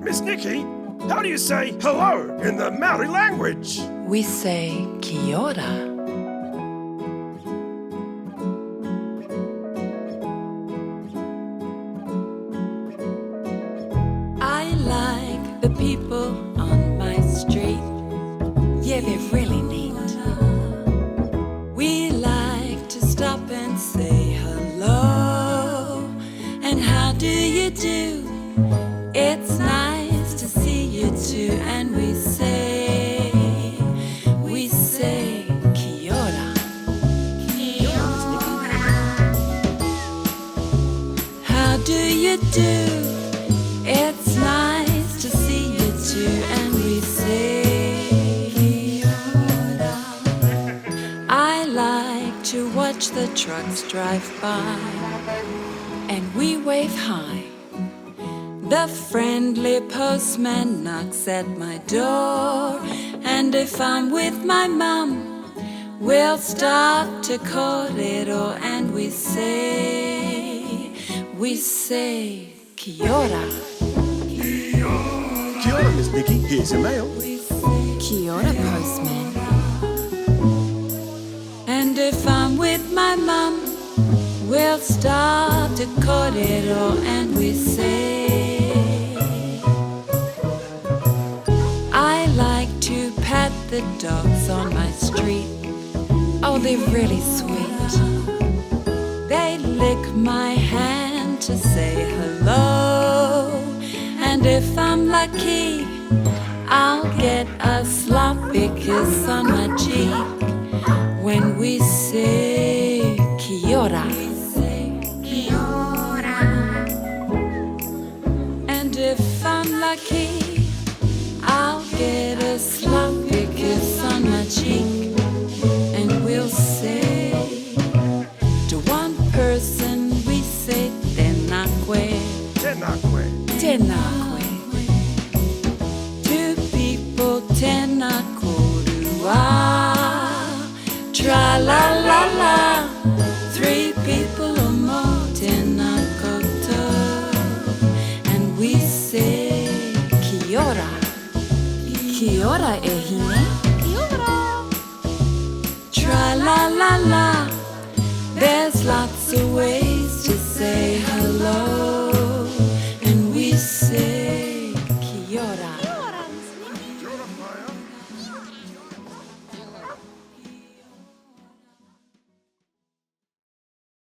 Miss Nikki, how do you say hello in the Maori language? We say kia ora. I like the people on my street. Yeah, they're really neat. We like to stop and say hello. And how do you do? It's nice to see you too. And we say, we say, kia ora. Kia ora, Miss Nikki. How do you do? It's nice to see you too, and we say, Kia ora. I like to watch the trucks drive by, and we wave hi. The friendly postman knocks at my door, and if I'm with my mum, we'll stop to kōrero and we say, we say, kia ora. Kia ora, Miss Nikki. Here's your mail. Kia ora, postman. And if I'm with my mum, we'll stop to kōrero and we say, I like to pat the dogs on my street. Oh, they're really sweet. They lick my hand to say hello. And if I'm lucky, I'll get a sloppy kiss on my cheek when we say kia ora. And if I'm lucky, I'll get a sloppy kiss on my cheek. And we'll say to one person, we say tēnā koe. Tēnā koe. Tēnā koe. Two people, tēnā kōrua. Tra la la la. Three people or more, tēnā koutou. And we say kia ora. Kia ora e.